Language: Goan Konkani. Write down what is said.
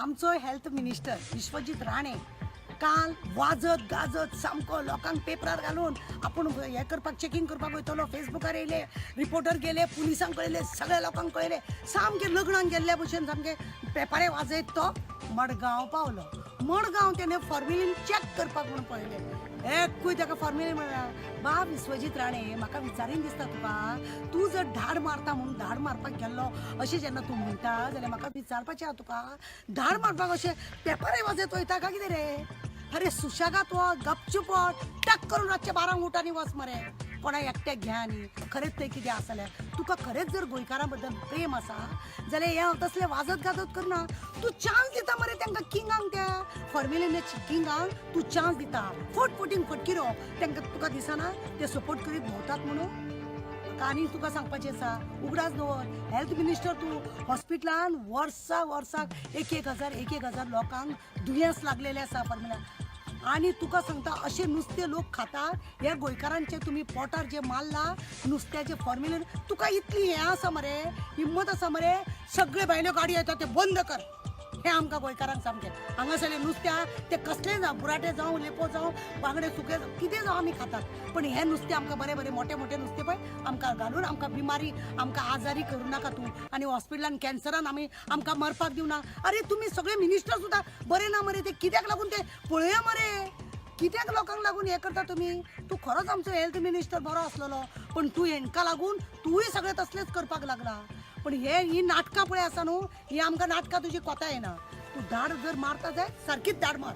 आमचो हेल्थ मिनिस्टर विश्वजीत राणे काल वाजत गाजत सामको लोकांक पेपरार घालून आपूण हें करपाक, चॅकींग करपाक वयतलो, फेसबुकार येयले, रिपोर्टर गेले, पुलिसांक कळयले, सगळ्या लोकांक कळयले. सामकें लग्नाक गेल्ल्या भशेन सामकें पेपरे वाजयत तो मडगांव पावलो. मडगांव तेणें फॉर्मेलीन चॅक करपाक म्हणून पळयलें, एकूय ताका फॉर्मेलीन मेळ्ळा. बाब विश्वजीत राणे, म्हाका विचारीन दिसता तुका, तूं जर धाड मारता म्हणून धाड मारपाक गेल्लो अशें जेन्ना तूं म्हणटा जाल्यार म्हाका विचारपाचें आहा तुका, धाड मारपाक अशें पेपरय वाजयत वयता काय कितें रे? अरे सुशेगाद वच, गपचूप वच, टक करून रातचे 12 उठ आनी वच मरे, कोणा एकट्याक घे. आनी खरेंच थंय कितें आसा जाल्यार तुका खरेंच जर गोंयकारां बद्दल प्रेम आसा जाल्यार हें तसलें वाजत गाजत करना. तूं चान्स दिता मरे तांकां किंगांक, त्या फॉर्मेलीन किंगांक तूं चान्स दिता. फट फटींग फटकिरो तांकां, तुका दिसना ते सपोर्ट करीत भोंवतात म्हणून? म्हाका आनी तुका सांगपाचें आसा, उगडास दवर, हेल्थ मिनिस्टर तूं, हॉस्पिटलान वर्सा वर्साक एक एक हजार, एक एक हजार लोकांक दुयेंस लागलेलें आसा फॉर्मेलीन. आनी तुका सांगता, अशें नुस्तें लोक खातात, हे गोंयकारांचे तुमी पोटार जे मारला नुस्त्याचें फॉर्मेलीन, तुका इतली हें आसा मरे, हिम्मत आसा मरे, सगळे भायल्यो गाडी येता ते बंद कर. हें आमकां गोंयकारांक सामकें हांगासरलें नुस्तें आहा तें कसलें जावं, बुराटे जावं, लेपो जावं, बांगडे सुके जावं, कितें जावं आमी खातात. पण हें नुस्तें आमकां बरें बरें मोटें मोटें नुस्तें पळय आमकां घालून आमकां बिमारी, आमकां आजारी करूं नाका तूं. आनी हॉस्पिटलान कॅन्सरान आमी आमकां मरपाक दिवना. अरे तुमी सगळे मिनिस्टर सुद्दां बरें ना मरे, ते कित्याक लागून ते पळया मरे, कित्याक लोकांक लागून हें करता तुमी? तूं खरोच आमचो हेल्थ मिनिस्टर बरो आसलेलो, पण तूं हेंकां लागून तूंय सगळें तसलेंच करपाक लागला. पण हे ही नाटकां पळय आसा न्हू, ही आमकां नाटकां तुजी कोता येना. तूं धाड जर मारता जायत सारकीच धाड मार.